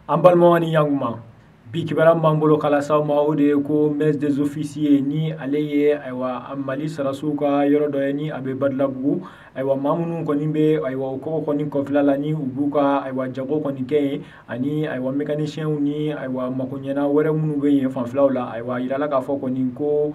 An balimaw ni ɲankuma, bi kibaruya b'an bolo k'a lase aw ma, o de ye ko mess des officiers, ni ale ye ayiwa Mali sarasiw ka yɔrɔ dɔ ye, ni a bɛ Badalabugu. Ayiwa, maa minnu kɔni bɛ ayiwa o kɔgɔ kɔni kɔfɛla la, ni u b'u ka ayiwa jago kɔni kɛ yen, ani ayiwa mécaniciens ni ayiwa makoɲɛna wɛrɛ minnu bɛ yen fanfɛlaw la, ayiwa a yirala k'a fɔ kɔni ko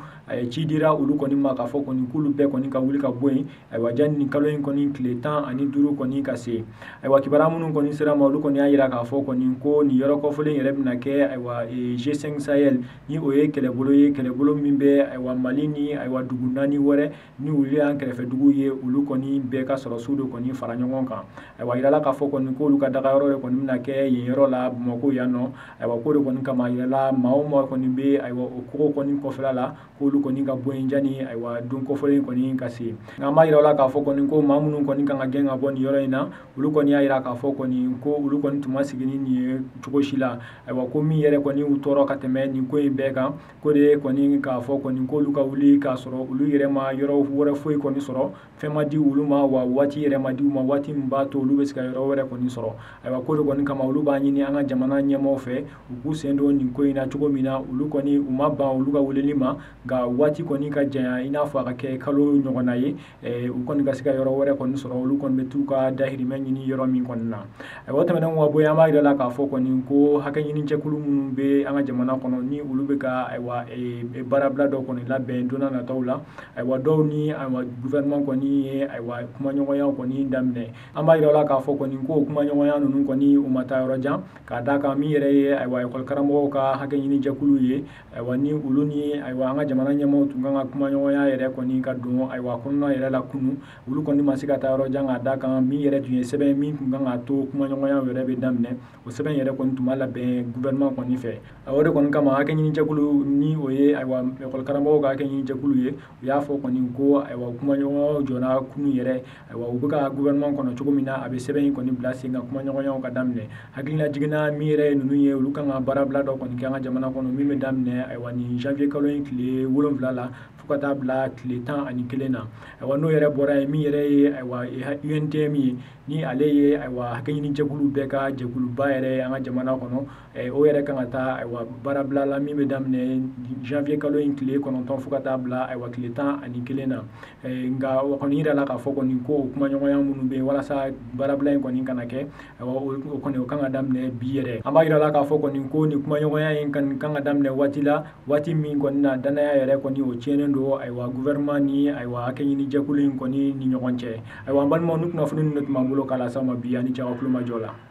ci dira olu kɔni ma k'a fɔ kɔni k'olu bɛɛ kɔni ka wuli ka bɔ yen, ayiwa janni nin kalo in kɔni tile 15 kɔni ka se. Ayiwa, kibaruya minnu kɔni sera ma, olu kɔni y'a yira k'a fɔ kɔni ko nin yɔrɔ kɔfɔlen yɛrɛ bɛna kɛ ayiwa G5 Sahel, ni o ye kɛlɛbolo ye, kɛlɛbolo min bɛ ayiwa Mali ni ayiwa dugu 4 wɛrɛ ni olu y'an kɛrɛfɛ dugu ye, olu kɔni bɛɛ ka sɔrɔsiw de kɔni fara ɲɔgɔn kan. Ayiwa, yirala k'a fɔ kɔni k'olu ka dagayɔrɔ de kɔni bɛna kɛ yen yɔrɔ la Bamakɔ yan nɔ. Ayiwa, k'o de kɔni kama a yirala maa o maa kɔni bɛ ayiwa o kogo kɔni kɔfɛla la, k'olu kɔni ka bɔ yen janni ayiwa don kɔfɔlen kɔni ka se. Nka an b'a yira la k'a fɔ kɔni ko maa minnu kɔni kan ka gɛn ka bɔ nin yɔrɔ in na, olu kɔni y'a yira k'a fɔ kɔni ko olu kɔni tun ma sigi ni nin ye cogo si la. Ayiwa, ko min yɛrɛ kɔni y'u tɔɔrɔ ka tɛmɛ nin ko in bɛɛ kan, ko de ye kɔni k'a fɔ kɔni k'olu ka wuli k'a sɔrɔ olu yɛrɛ ma yɔrɔ wɛrɛ foyi kɔni sɔrɔ, fɛn ma di olu ma, wa waati yɛrɛ ma di u ma, waati min b'a to olu bɛ se ka yɔrɔ wɛrɛ kɔni sɔrɔ. Ayiwa, ko de kɔni kama olu b'a ɲini an ka jamana ɲɛmaaw fɛ, u k'u sen don nin ko in na cogo min na. Olu kɔni u ma ban olu ka weleli ma, nka waati kɔni ka janya, i n'a fɔ a ka kɛ kalo ɲɔgɔnna ye, u kɔni ka se ka yɔrɔ wɛrɛ kɔni sɔrɔ, olu kɔni bɛ t'u ka dahirimɛ ɲini yɔrɔ min kɔni na. Ayiwa, o tɛmɛnen kɔ ka bɔ yen, an b'a yira la k'a fɔ kɔni ko hakɛ ɲini jɛkulu minnu bɛ an ka jamana kɔnɔ, ni olu bɛ ka ayiwa baarabila dɔw kɔni labɛn don n'a nataw la. Ayiwa, dɔw ni ayiwa gouvernement kɔni ye ayiwa kumaɲɔgɔnya kɔni daminɛ. An b'a yira la k'a fɔ kɔni ko kumaɲɔgɔnya ninnu kɔni u ma taa yɔrɔ jan, k'a d'a kan min yɛrɛ ye ayiwa ekɔli karamɔgɔw ka hakɛ ɲini jɛkulu ye, ayiwa ni olu ni ayiwa an ka jamana ɲɛmaaw tun kan ka kumaɲɔgɔnya yɛrɛ kɔni ka don ayiwa kɔnɔna yɛrɛ la kunun, olu kɔni ma se ka taa yɔrɔ jan, k'a d'a kan min yɛrɛ tun ye sɛbɛn min tun kan ka to kumaɲɔgɔnya yɛrɛ bɛ daminɛ, o sɛbɛn yɛrɛ kɔni tun ma labɛn gouvernement kɔni fɛ. O de kɔni kama hakɛ ɲini jɛkulu, ni o ye ayiwa ekɔli karamɔgɔw ka hakɛ ɲini jɛkulu ye, u y'a fɔ kɔni ko ayiwa kumaɲɔgɔnyaw jɔra kunun yɛrɛ. Ayiwa, u bɛ ka gouvernement kɔnɔ cogo min na, a bɛ sɛbɛn in kɔni bila sen kan, kumaɲɔgɔnyaw ka daminɛ. Hakilina jiginna min yɛrɛ ye ninnu ye, olu kan ka baarabila dɔ kɔni kɛ an ka jamana kɔnɔ min bɛ daminɛ ayiwa nin janvier kalo in tile 7 la fo ka taa bila tile 11 na. Ayiwa, n'o yɛrɛ bɔra yen, min yɛrɛ ye ayiwa UNTM ye, ni ale ye ayiwa hakɛ ɲini jɛkulu bɛɛ ka jɛkuluba yɛrɛ ye an ka jamana kɔnɔ, o yɛrɛ kan ka taa ayiwa baarabila la min bɛ daminɛ janvier kalo in tile 9 fo ka taa bila ayiwa tile 11 na. Nka o kɔni yirala k'a fɔ kɔni ko kumaɲɔgɔnya minnu bɛ yen walasa baarabila in kɔni kana kɛ, ayiwa o kɔni o kan ka daminɛ bi yɛrɛ. An b'a yira la k'a fɔ kɔni ko nin kumaɲɔgɔnya in kan ka daminɛ waati la, waati min kɔni na danaya yɛrɛ kɔni o tiɲɛnen don ayiwa gouvernement ni ayiwa hakɛ ɲini jɛkulu in kɔni ni ɲɔgɔn cɛ. Ayiwa, an balimaw, ni kunnafoni ninnu de tun b'an bolo k'a lase aw ma bi, ani cɛ ka kulomajɔ la.